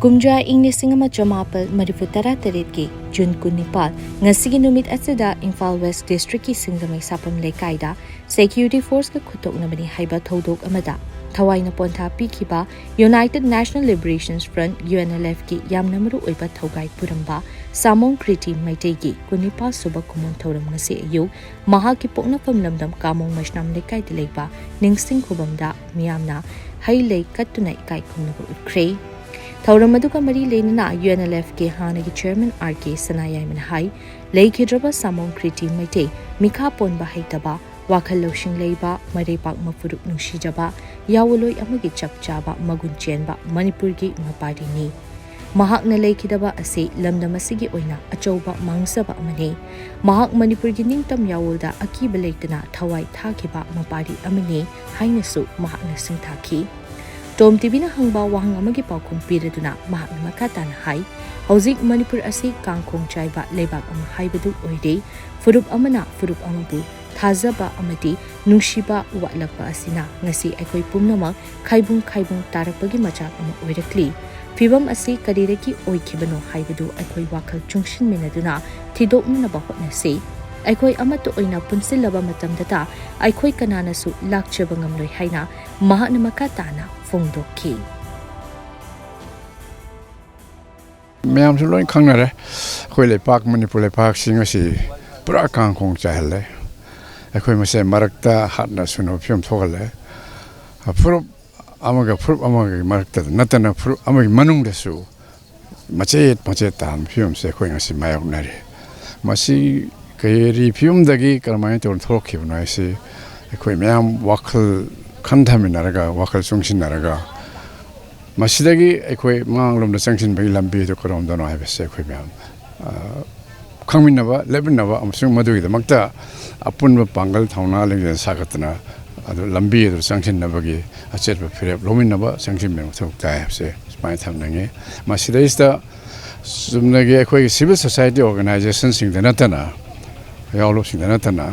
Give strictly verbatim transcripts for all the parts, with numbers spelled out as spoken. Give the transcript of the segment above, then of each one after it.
ꯀꯨꯝꯖꯥ ꯏꯪ ꯂꯤꯁꯤꯡ ꯑꯃ ꯆꯃꯥꯄꯜ ꯃꯔꯤꯐꯨ ꯇꯔꯥ ꯇꯔꯦꯠꯀꯤ ꯖꯨꯟ ꯀꯨꯟꯅꯤꯄꯥꯜ, ꯉꯁꯤꯒꯤ ꯅꯨꯃꯤꯠ ꯑꯁꯤꯗ ꯏꯝꯐꯥꯜ ꯋꯦꯁ ꯗꯤꯁꯇ꯭ꯔꯤꯛꯀꯤ ꯁꯤꯡꯖꯃꯩ ꯁꯥꯄꯝ ꯂꯩꯀꯥꯏꯗ ꯁꯦꯀ꯭ꯌꯨꯔꯤꯇꯤ ꯐꯣꯔꯁꯀ ꯈꯨꯠꯇꯣꯛꯅꯕꯅꯤ ꯍꯥꯏꯕ ꯊꯧꯗꯣꯛ ꯑꯃꯗ ꯊꯋꯥꯏꯅ ꯄꯣꯟꯊꯥ ꯄꯤꯈꯤꯕ United National Liberation Front, UNLFꯀꯤ ꯌꯥꯝꯅ ꯃꯔꯨ ꯑꯣꯏꯕ ꯊꯧꯒꯥꯏ ꯄꯨꯔꯝꯕ ꯁꯥꯃꯣꯡ ꯀ꯭ꯔꯤꯇꯤ ꯃꯩꯇꯩꯒꯤ ꯀꯨꯟꯅꯤꯄꯥꯜ ꯁꯨꯕ ꯀꯨꯝꯑꯣꯟ ꯊꯧꯔꯝ ꯉꯁꯤ ꯑꯌꯨꯛ ꯃꯍꯥꯛꯀꯤ ꯄꯣꯛꯅꯐꯝ ꯂꯝꯗꯝ ꯀꯥꯃꯣꯡ ꯃꯩꯁꯅꯥꯝ ꯂꯩꯀꯥꯏꯗ ꯂꯩꯕ ꯅꯤꯡꯁꯤꯡ ꯈꯨꯕꯝꯗ ꯃꯤꯌꯥꯝꯅ ꯍꯩ ꯂꯩ ꯀꯠꯇꯨꯅ ꯏꯀꯥꯏ ꯈꯨꯝꯅꯕ ꯎꯠꯈ꯭ꯔꯦ꯫ ꯊꯧꯔꯝ ꯑꯗꯨꯒ ꯃꯔꯤ ꯂꯩꯅꯅ UNLFꯀꯤ ꯍꯥꯟꯅꯒꯤ ꯆꯤꯌꯔꯃꯦꯟ R K ꯁꯅꯥꯌꯥꯏꯃꯅ ꯍꯥꯏ, ꯂꯩꯈꯤꯗ꯭ꯔꯕ ꯁꯥꯃꯣꯡ ꯀ꯭ꯔꯤꯇꯤ ꯃꯩꯇꯩ ꯃꯤꯈꯥ ꯄꯣꯟꯕ ꯍꯩꯇꯕ, ꯋꯥꯈꯜ ꯂꯧꯁꯤꯡ ꯂꯩꯕ, ꯃꯔꯩꯕꯥꯛ ꯃꯐꯨꯔꯨꯞ ꯅꯨꯡꯁꯤꯖꯕ, ꯌꯥꯑꯣꯜꯂꯣꯏ ꯑꯃꯒꯤ ꯆꯞ ꯆꯥꯕ ꯃꯒꯨꯟ ꯆꯦꯟꯕ ꯃꯅꯤꯄꯨꯔꯒꯤ ꯃꯄꯥꯔꯤꯅꯤ꯫ ꯃꯍꯥꯛꯅ ꯂꯩꯈꯤꯗꯕ ꯑꯁꯤ ꯂꯝꯗꯝ ꯑꯁꯤꯒꯤ ꯑꯣꯏꯅ ꯑꯆꯧꯕ ꯃꯥꯡꯖꯕ ꯑꯃꯅꯤ꯫ ꯃꯍꯥꯛ ꯃꯅꯤꯄꯨꯔꯒꯤ ꯅꯤꯡꯇꯝ ꯌꯥꯑꯣꯜꯗ ꯑꯀꯤꯕ ꯂꯩꯇꯅ ꯊꯋꯥꯏ ꯊꯥꯈꯤꯕ ꯃꯄꯥꯔꯤ ꯑꯃꯅꯤ ꯍꯥꯏꯅꯁꯨ ꯃꯍꯥꯛꯅ ꯁꯤꯡꯊꯥꯈꯤ꯫ ꯇꯣꯝ ꯇꯤꯚꯤꯅ ꯍꯪꯕ ꯋꯥꯍꯪ ꯑꯃꯒꯤ ꯄꯥꯎꯈꯨꯝ ꯄꯤꯔꯗꯨꯅ ꯃꯍꯥꯛꯅ ꯃꯈꯥ ꯇꯥꯅ ꯍꯥꯏ, ꯍꯧꯖꯤꯛ ꯃꯅꯤꯄꯨꯔ ꯑꯁꯤ ꯀꯥꯡꯈꯣꯡ ꯆꯥꯏꯕ ꯂꯩꯕꯥꯛ ꯑꯃ ꯍꯥꯏꯕꯗꯨ ꯑꯣꯏꯔꯦ꯫ ꯐꯨꯔꯨꯞ ꯑꯃꯅ ꯐꯨꯔꯨꯞ ꯑꯃꯕꯨ ꯊꯥꯖꯕ ꯑꯃꯗꯤ ꯅꯨꯡꯁꯤꯕ ꯋꯥꯠꯂꯛꯄ ꯑꯁꯤꯅ ꯉꯁꯤ ꯑꯩꯈꯣꯏ ꯄꯨꯝꯅꯃꯛ ꯈꯥꯏꯕꯨꯡ ꯈꯥꯏꯕꯨꯡ ꯇꯥꯔꯛꯄꯒꯤ ꯃꯆꯥꯛ ꯑꯃ ꯑꯣꯏꯔꯛꯂꯤ꯫ ꯐꯤꯕꯝ ꯑꯁꯤ ꯀꯔꯤꯗꯒꯤ ꯑꯣꯏꯈꯤꯕꯅꯣ ꯍꯥꯏꯕꯗꯨ ꯑꯩꯈꯣꯏ ꯋꯥꯈꯜ ꯆꯨꯡꯁꯤꯟꯃꯤꯟꯅꯗꯨꯅ ꯊꯤꯗꯣꯛꯅꯅꯕ ꯍꯣꯠꯅꯁꯤ꯫ ꯑꯩꯈꯣꯏ ꯑꯃꯠꯇ ꯑꯣꯏꯅ ꯄꯨꯟꯁꯤꯜꯂꯕ ꯃꯇꯝꯗꯇ ꯑꯩꯈꯣꯏ ꯀꯅꯥꯅꯁꯨ ꯂꯥꯛꯆꯕ ꯉꯝꯂꯣꯏ ꯍꯥꯏꯅ ꯃꯍꯥꯛꯅ ꯃꯈꯥ ꯇꯥꯅ ꯐꯣꯡꯗꯣꯛꯈꯤ꯫ ꯃꯌꯥꯝꯁꯨ ꯂꯣꯏ ꯈꯪꯅꯔꯦ, ꯑꯩꯈꯣꯏ ꯂꯩꯄꯥꯛ, ꯃꯅꯤꯄꯨꯔ ꯂꯩꯄꯥꯛꯁꯤ ꯉꯁꯤ ꯄꯨꯔꯥ ꯀꯥꯡꯈꯣꯡ ꯆꯥꯏꯍꯜꯂꯦ꯫ ꯑꯩꯈꯣꯏ ꯃꯁꯦꯟ ꯃꯔꯛꯇ ꯍꯥꯠꯅ ꯁꯨꯅꯕ ꯐꯤꯕꯝ ꯊꯣꯛꯍꯜꯂꯦ꯫ ꯐꯨꯔꯨꯞ ꯑꯃꯒ ꯐꯨꯔꯨꯞ ꯑꯃꯒꯤ ꯃꯔꯛꯇ ꯅꯠꯇꯅ ꯐꯨꯔꯨꯞ ꯑꯃꯒꯤ ꯃꯅꯨꯡꯗꯁꯨ ꯃꯆꯦꯠ ꯃꯆꯦꯠ ꯇꯥꯍꯟꯕ ꯐꯤꯕꯝꯁꯦ ꯑꯩꯈꯣꯏ ꯉꯁꯤ ꯃꯥꯌꯣꯛꯅꯔꯤ꯫ ꯃꯁꯤ ꯀꯔꯤ ꯐꯤꯕꯝꯗꯒꯤ ꯀꯔꯝꯍꯥꯏꯅ ꯇꯧꯔ ꯊꯣꯛꯂꯛꯈꯤꯕꯅꯣ ꯍꯥꯏꯁꯤ ꯑꯩꯈꯣꯏ ꯃꯌꯥꯝ ꯋꯥꯈꯜ ꯈꯟꯊꯃꯤꯟꯅꯔꯒ, ꯋꯥꯈꯜ ꯆꯨꯡꯁꯤꯟꯅꯔꯒ, ꯃꯁꯤꯗꯒꯤ ꯑꯩꯈꯣꯏ ꯃꯥꯡꯂꯣꯝꯗ ꯆꯪꯁꯤꯟꯕꯒꯤ ꯂꯝꯕꯤꯗꯨ ꯀꯔꯣꯝꯗꯅꯣ ꯍꯥꯏꯕꯁꯦ ꯑꯩꯈꯣꯏ ꯃꯌꯥꯝ, ꯑ, ꯈꯪꯃꯤꯟꯅꯕ, ꯂꯦꯞꯃꯤꯟꯅꯕ ꯑꯃꯁꯨꯡ ꯃꯗꯨꯒꯤꯗꯃꯛꯇ ꯑꯄꯨꯟꯕ ꯄꯥꯡꯒꯜ ꯊꯧꯅꯥ ꯂꯤꯡꯖꯦꯜ ꯁꯥꯒꯠꯇꯅ ꯑꯗꯨ ꯂꯝꯕꯤ ꯑꯗꯨ ꯆꯪꯁꯤꯟꯅꯕꯒꯤ ꯑꯆꯦꯠꯄ ꯐꯤꯔꯦꯞ ꯂꯧꯃꯤꯟꯅꯕ, ꯆꯪꯁꯤꯟꯃꯤꯟꯅꯕ ꯃꯊꯧ ꯇꯥꯏ ꯍꯥꯏꯕꯁꯦ ꯁꯨꯃꯥꯏꯅ ꯊꯝꯅꯤꯡꯉꯤ꯫ ꯃꯁꯤꯗꯩꯁꯤꯗ ꯆꯨꯝꯅꯒꯤ ꯑꯩꯈꯣꯏꯒꯤ civil society organizationꯁꯤꯡꯗ ꯅꯠꯇꯅ, ꯌꯥꯎꯔꯨꯞꯁꯤꯡꯗ ꯅꯠꯇꯅ,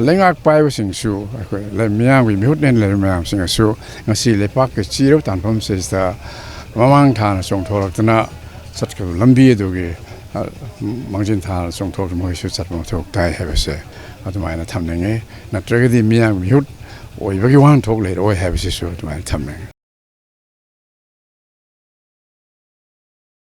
ꯂꯩꯉꯥꯛ ꯄꯥꯏꯕꯁꯤꯡꯁꯨ, ꯑꯩꯈꯣꯏ ꯂꯩ-, ꯃꯤꯌꯥꯝꯒꯤ ꯃꯤꯍꯨꯠ ꯍꯦꯟꯅ ꯂꯩꯔꯤꯕ ꯃꯌꯥꯝꯁꯤꯡ ꯑꯁꯨ ꯉꯁꯤ ꯂꯩꯄꯥꯛꯀꯤ ꯆꯤꯔꯕ ꯇꯥꯟꯐꯝꯁꯤꯗ ꯃꯃꯥꯡ ꯊꯥꯅ ꯆꯣꯡꯊꯣꯔꯛꯇꯨꯅ ꯆꯠꯈꯤꯕ ꯂꯝꯕꯤ ꯑꯗꯨꯒꯤ, ꯑ, ꯃꯥꯡꯖꯤꯟ ꯊꯥꯅ ꯆꯣꯡꯊꯣꯔꯛꯇꯨꯅ ꯃꯈꯣꯏꯁꯨ ꯆꯠꯄ ꯃꯊꯧ ꯇꯥꯏ ꯍꯥꯏꯕꯁꯦ ꯑꯗꯨꯃꯥꯏꯅ ꯊꯝꯅꯤꯡꯉꯤ꯫ ꯅꯠꯇ꯭ꯔꯒꯗꯤ ꯃꯤꯌꯥꯝꯒꯤ ꯃꯤꯍꯨꯠ ꯑꯣꯏꯕꯒꯤ ꯋꯥꯍꯟꯊꯣꯛ ꯂꯩꯔꯛꯑꯣꯏ ꯍꯥꯏꯕꯁꯤꯁꯨ ꯑꯗꯨꯃꯥꯏꯅ ꯊꯝꯅꯤꯡꯉꯤ꯫